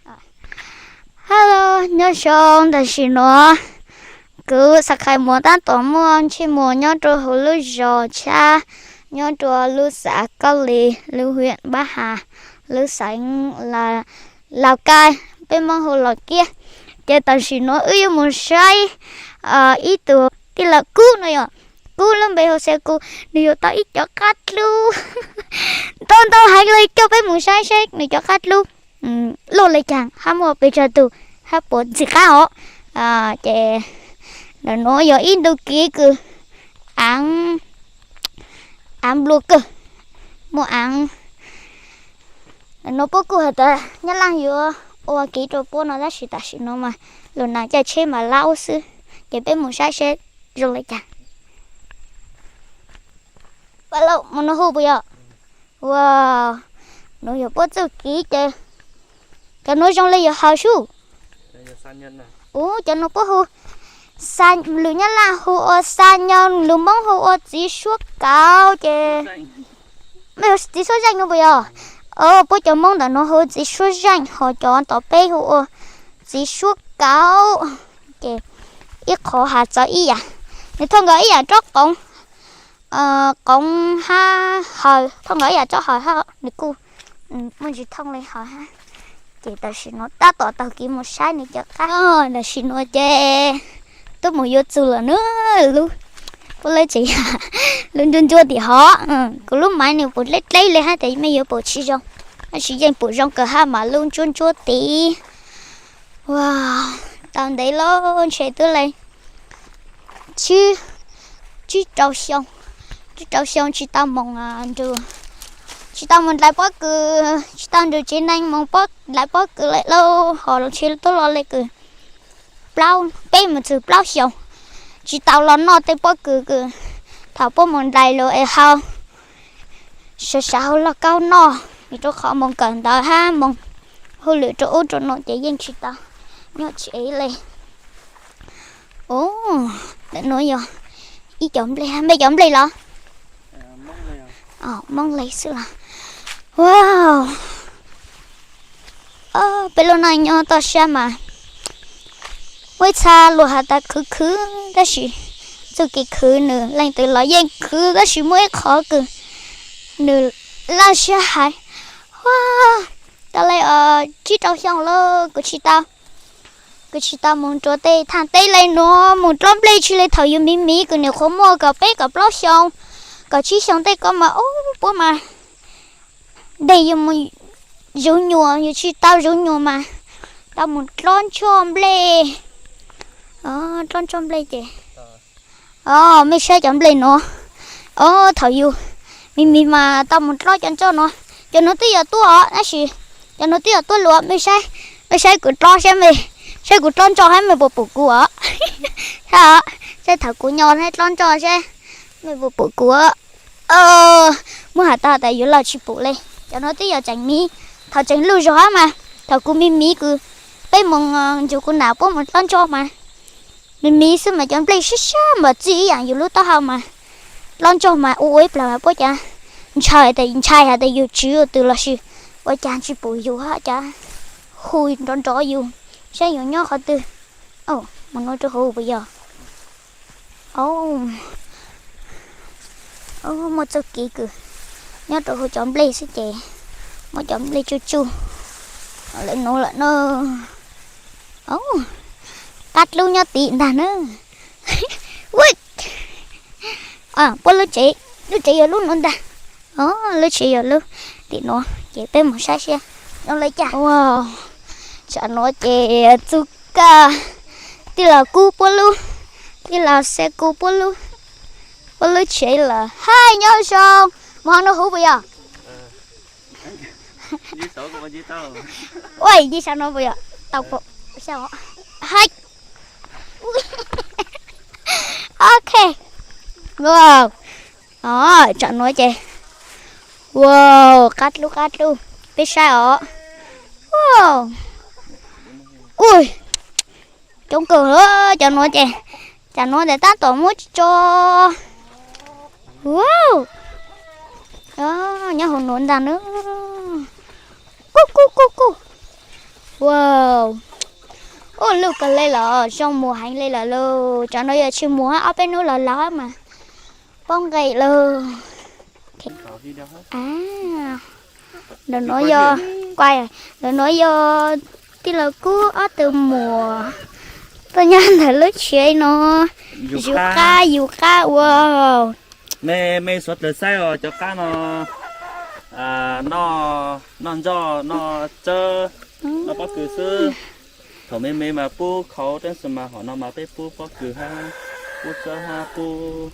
Hello, nyob zoo, tam sim no kuv Xav Khais Muas tab tom muaj ntsej muag nyob rau hauv lub zos Tshab, nyob rau lub xav Koj Lis, lub hiam Npab Has, lub xeev Laus Kais, peb Hmoob hu Los Kiab. Ces tam sim no wb yuav mus saib ib tug tij laug Kub no yom. Kub lub npe hu Xia Kus, nws yuav tau ib cov qab dlub ntau ntau heev li, coj peb mus saib saib nws cov qab dlub luaj li cas, hab muaj pes tsawg tug, hab puas ntxim qab os. Ces ntawm nuav yog ib ntu kev kws aav, aav nplua kawg, muaj aav. Ntawm nuav puab kuj has tas Nyab Laaj yuav ua kev rua puab no tab sis tam sim no mas lug nas caij tsheb mas laub xwb. Ces peb mus saib seb zoo li cas. Mus nuav hu puas yog? Ua, nuav yog puab txuj kev ces cov nuav zoo li yog hawm sub. Ua, cov nuav puab hu, lug Nyab Laaj hu ua xa nyo, lug Moob hu ua txiv suab kauv ces, txiv suab zeej no puas yog? Puab cov Moob ntawm nuav hu txiv suab zeej, ho cov tom peb hu ua txiv suab kauv. Ces ib qho has txog ib yam, nws thooj nkaus ib yam tsob qoov, qoov hab hawm, thooj nkaus ib yam tsob hawm hab nws kuj muaj ntsis thooj li hawm hab. Ces tam sim nuav tab tom taug kev mus saib nws cov qab. Tam sim nuav ces twb mus yuav txug lawm na, lub, puab lub tsev yog lub ncuab ncuab tim hov. Kuv lub maiv nws puas dleb dleb li hab tas mej yuav pum tsis zoo, tab sis yeej pum zoo kawg hab mas lub ncuab ncuab tid. Ua, tau ntev lawm ntshe twb le tsib, tsib rau xyoo, tsib rau xyoo tsis tau moog, tsis tau moog nrug pob kws, tsis tau nrug tsev neeg moog nrug pob kws lawm lauj, ho ntshe twb los le kws plaub, peb mus txug plaub xyoos tsis tau los noj tej pob kws kws thaum puab moog nrug lug es hau sawv sawv hau lauj kaub noj, vim rau qhov moog kawm ntawv hab moog hauj lwm rau ub rau no ces yeej tsis tau nyob tsev le. Ntawm nuav yog ib cov nplej, mej cov nplej los? Moob le xwb los? Wow, peb lub neej nyob toj siab mas muaj ib txha luag has tas khwv khwv tab sis txuj kev khwv nws leej twg los yeej khwv, tab sis muaj ib qhov kws nws laj siab hais. Ua, tau le tsib rau xyoo lawm kuv tsis tau, kuv tsis tau moog rua tej thaaj teb le nuav, moog dlob nplej tsi le thaum yus miv miv kws nws qhuav muaj kaum peb kaum plaub xyoo, kaum tsib xyoo tej ko mas ub puab mas deg yus moog zuv nyuas, yus tsis tau zuv nyuas mas tau moog dlob ntsoj nplej, dlob ntsoj nplej ces, o, mej saib cov nplej nuav, o, thaum yus miv miv mas tau moog dlob cov ntsoj nuav. Cov nuav twb yog tuaj os, tab sis cov nuav twb yog tuaj lug, mej saib, mej saib kuv dlob saib, mej saib kuv dlob ntsoj hab mej puas pum kuv os? Saib thaum kuv nyo dlob ntsoj saib mej puas pum kuv. Muab has tas tas yuav lawm tsis pum le. Cov nuav twb yog tseem miv, thaum tseem luj zog hab mas, thaum kuv miv miv kws peb moog nrug kuv nam puab moog dlob ntsoj mas, miv miv xwb mas cov nplej sab sab npaum txij ib yaam yus lub taub hau mas, dlob ntsoj mas ua ua ib plag mas puab cav ntshai tas, ntshai has tas yus tswv yus twg los sis ua caag tsis pum yus hab cav hu nrov nrov yus saib yus nyob qhov twg. Mus nuav rua huv puas yog? Muaj txuj kev kws nyob rua huv cov nplej xwb ces muab cov nplej tsuj tsuj lawm nuav lawm na. Qab dlub nyob tim ntag na. Puab lub tsev, lub tsev yog lub nuav ntag. Lub tsev yog lub tim nuav ces peb mus saib seb zoo le caag. Tsam nuav ces txuj kaj tij laug Kub puab lub, tij laug Xia Kus puab lub, puab lub tsev lawm. Hais nyob zoo, mus hov nuav huv puas yog? Ua yig sab nuav puas yog? Tau pum. Hais. Ok. Wow. Tsam nuav ces, wow, qab dlub qab dlub, peb saib os. Wow. Ui, coob kawg cov nuav ces, tsam nuav tes tab tom muab tso. Wow. Nyob huv nuav ntag na. Kuj kuj kuj kuj. Wow, ua luj kawg li lawm, zoo mus heev li lawm lauj. Cov no yog tsis mus ob peb hnub los laus mas poob nqi lauj. Ntawm nuav yog, ntawm nuav yog tij laug Kub ob tug muam tuaj nyob ntawm lub tsev no, yug qab yug qab ua. Mej, mej suav dlawg saib os, cov qab no noj ntsoj, noj tsawb, noj pob kws xwb. Thaum me me mas pub khauv, tab sis mas hom no mas peb pub pob kws hab, pub tsawb hab, pub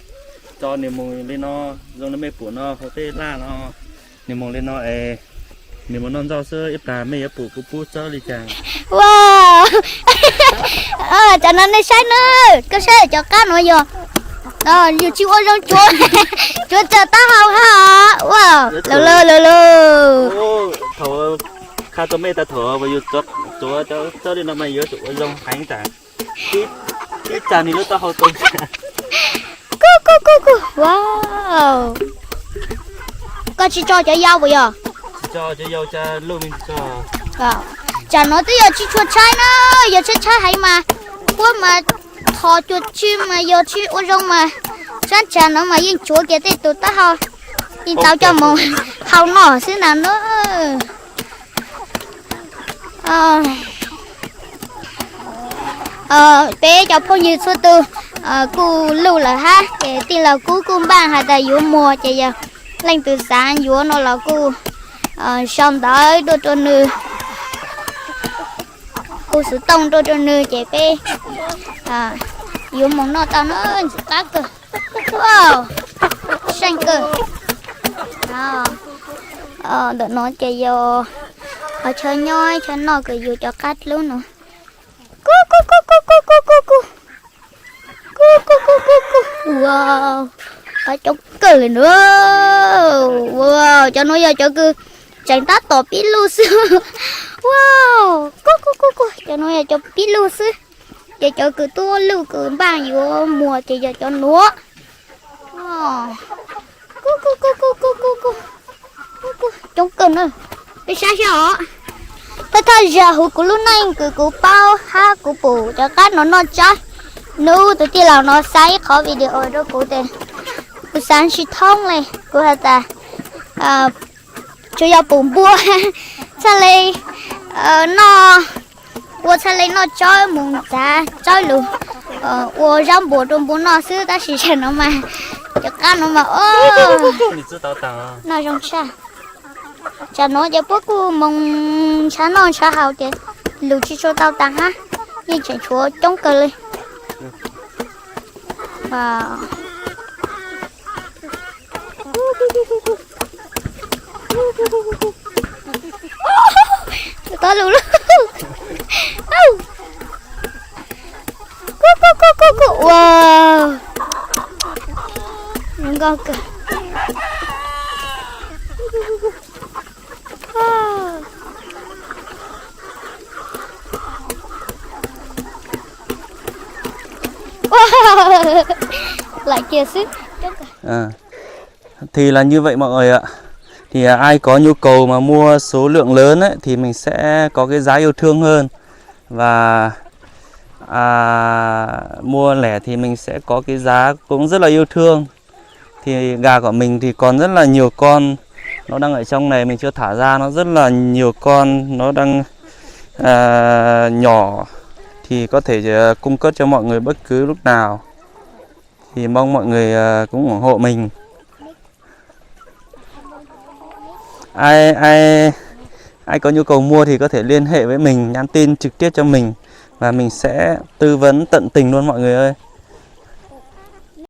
tso nwg moog li no, zoo li mej pum no hauv tej laj no, nwg moog li no es nwg moog noj ntsoj xwb, ib plag mej yuav pum kuv pub tsawb li cas. Wow, cov no nej saib na, koj saib cov qab no yog, yug tsis ua zoo tsuav, tsuav tsaws taub hau hab. Wow, lawm lauj, lawm lauj. Thaum qha rua mej tas thaum yug tsuav tsawb li no mas yuav tsum ua zoo heev tas, ib txag nwg lub taub hau tau. Kuj, kuj, kuj, kuj, wow. Koj tsis tso cov yau puas yog? Tsam no twb yog tsis tshua tshaib na, yog tshaib tshaib heev mas puab mas thov cuag tsi mas yog tsis ua zoo mas sab ntsag no mas yeej tsuav kiag tej tus taub hau, yeej tau coj moog hau noj xwb na no. Peb cov phooj ywg txhua tug kuj luj lawm hab, ces tij laug Kub kuj npaaj has tas yuav muag, ces yog leej twg xaav yuav no los kuj sau ntawv tuaj rua nwg, hu xov tooj tuaj rua nwg, ces peb yuav moog noj tau na. Ntxim qab kawg, seej kawg. Ntawm no ces yog qhov chaw nyob chaw noj kws yug cov qab dlub no. Kuj, kuj, kuj, kuj, kuj, kuj, kuj, kuj. Kuj, kuj, kuj, kuj, kuj. Wow, qab coob kawg li na. Wow, cov nuav yog cov kws tseem tab tom pib luj xwb. Wow, kuj, kuj, kuj, kuj, cov nuav yog cov pib luj xwb. Ces cov kws tuaj luj kws npaaj yuav muag ces yog cov nuav. Kuj, kuj, kuj, kuj, kuj, kuj, kuj. Coob kawg na. Peb saib saib os. Thawj thawj zaug huv kuv lub neej kws kuv paub hab kuv pum cov qab no noj tsawb. Nub tus tij laug no xa ib qhov video rua kuv tes kuv xav tsis thoob li, kuv has tas tsuas yog pum npua txhaj le noj, ua txhaj le noj tsawb mus txav tsawb lug ua zaub npua rua npua noj xwb, tab sis tsam no mas cov qab no mas noj zoo tshaj. Tsam no ces puab kuj moog ntshaw noj ntshaw haus ces lug tsis tshua tau taag hab, yeej tseem tshuav coob kawg li. Tau lug lauj. Kuj, kuj, kuj, kuj, kuj, ua. Zoo nkauj kawg. Ua, lam kiag xwb. Thì là như vậy mọi người ạ. Thì à, ai có nhu cầu mà mua số lượng lớn ấy, thì mình sẽ có cái giá yêu thương hơn. Và à, mua lẻ thì mình sẽ có cái giá cũng rất là yêu thương. Thì gà của mình thì còn rất là nhiều con, nó đang ở trong này mình chưa thả ra, nó rất là nhiều con, nó đang à, nhỏ, thì có thể à, cung cấp cho mọi người bất cứ lúc nào. Thì mong mọi người à, cũng ủng hộ mình. Ai ai ai có nhu cầu mua thì có thể liên hệ với mình, nhắn tin trực tiếp cho mình và mình sẽ tư vấn tận tình luôn mọi người ơi.